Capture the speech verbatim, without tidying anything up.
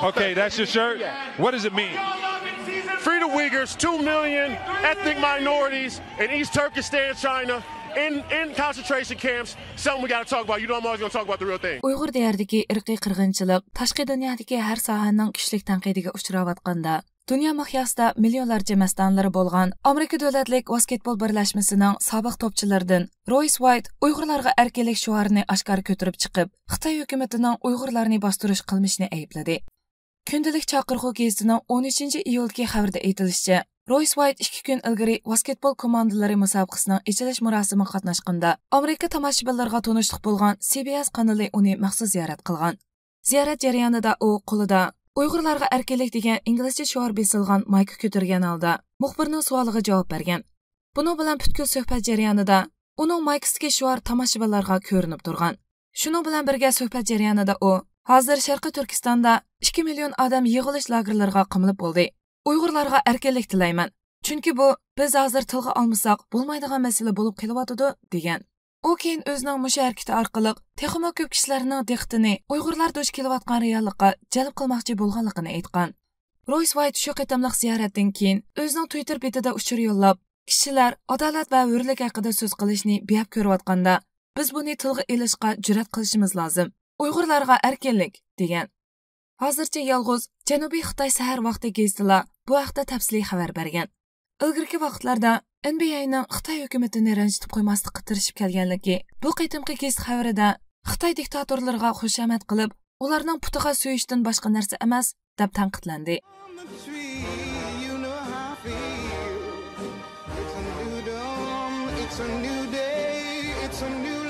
Okay, that's your shirt. What does it mean? Free the Uyghurs, two million ethnic minorities in East Turkestan, China, in, in concentration camps. Something we got to talk about. You know I'm always going to talk about the real thing. ئۇيغۇر دىيارىدىكى ئىرقىي قىرغىنچىلىق تاشقى دۇنيادىكى ھەر ساھەنىڭ كۈچلۈك تەنقىدىگە ئۇچراۋاتقاندا، دۇنيا مىقياسىدا مىليونلارچە مەستانىلىرى بولغان ئامېرىكا دۆلەتلىك ۋاسكېتبول بىرلەشمىسىنىڭ سابىق توپچىلىرىدىن رويس ۋايت ئۇيغۇرلارغا ئەركىنلىك شوئارىنى ئاشكارا كۆتۈرۈپ چىقىپ، خىتاي ھۆكۈمىتىنىڭ ئۇيغۇرلارنى باستۇرۇش قىلمىشىنى ئەيىبلىدى. كۈندىلىك چاقىرغۇ گېزىتىنىڭ ئون ئۈچىنچى ئىيۇلدىكى خەۋىرىدە ئېيتىلىشىچە، رويس ۋايت ئىككى كۈن ئىلگىرى ۋاسكېتبول كوماندىلىرى مۇسابىقىسىنىڭ ئېچىلىش مۇراسىمىغا قاتناشقىنىدا، ئامېرىكا تاماشىبىنلىرىغا تونۇشلۇق بولغان سى بى ئېس قانىلى ئۇنى مەخسۇس زىيارەت قىلغان. زىيارەت جەريانىدا ئۇ قولىدا ئۇيغۇرلارغا ئەركىنلىك دېگەن ئىنگلىزچە شوئار بېسىلغان مايكا كۆتۈرگەن ھالدا مۇخبىرنىڭ سوئالىغا جاۋاب بەرگەن. بۇنىڭ بىلەن پۈتكۈل سۆھبەت جەريانىدا ئۇنىڭ مايكىسىدىكى شوئار تاماشىبىنلارغا كۆرۈنۈپ تۇرغان. شۇنىڭ بىلەن بىرگە سۆھبەت جەريانىدا ئۇ، ھازىر شەرقىي تۈركىستاندا ئىككى مىليون ئادەم يىغىلىش لاگېرلىرىغا قامىلىپ بولدى. ئۇيغۇرلارغا ئەركىنلىك تىلەيمەن. چۈنكى بۇ بىز ھازىر تىلغا ئالمىساق بولمايدىغان مەسىلە بولۇپ قېلىۋاتىدۇ، دېگەن. ئۇ كېيىن ئۆزىنىڭ مۇشۇ ھەرىكىتى ئارقىلىق تېخىمۇ كۆپ كىشىلەرنىڭ دىققىتىنى ئۇيغۇرلار دۇچ كېلىۋاتقان رېئاللىققا جەلپ قىلماقچى بولغانلىقىنى ئېيتقان. رويس ۋايت شۇ قېتىملىق زىيارەتتىن كېيىن ئۆزىنىڭ تۈۋىتتېر بېتىدە ئۇچۇر يوللاپ، كىشىلەر ئادالەت ۋە ھۆرلۈك ھەققىدە سۆز قىلىشنى بىئەپ كۆرۈۋاتقاندا، بىز بۇنى تىلغا ئېلىشقا جۈرئەت قىلىشىمىز لازىم. ئۇيغۇرلارغا ئەركىنلىك، دېگەن. ھازىرچە يالغۇز جەنۇبىي خىتاي سەھەر ۋاقتى گېزىتىلا بۇ ھەقتە تەپسىلىي خەۋەر بەرگەن. ئىلگىرىكى ۋاقىتلاردا ئېن بى ئەينىڭ خىتاي ھۆكۈمىتىنى رەنجىتىپ قويماسلىققا تىرىشىپ كەلگەنلىكى بۇ قېتىمقى گېزىت خەۋىرىدە خىتاي دىكتاتورلىرىغا خۇشامەت قىلىپ، ئۇلارنىڭ پۇتىغا سۆيۈشتىن باشقا نەرسە ئەمەس، دەپ تەنقىدلەندى. On the tree, you know how I feel. It's a new dawn, it's a new day, it's a new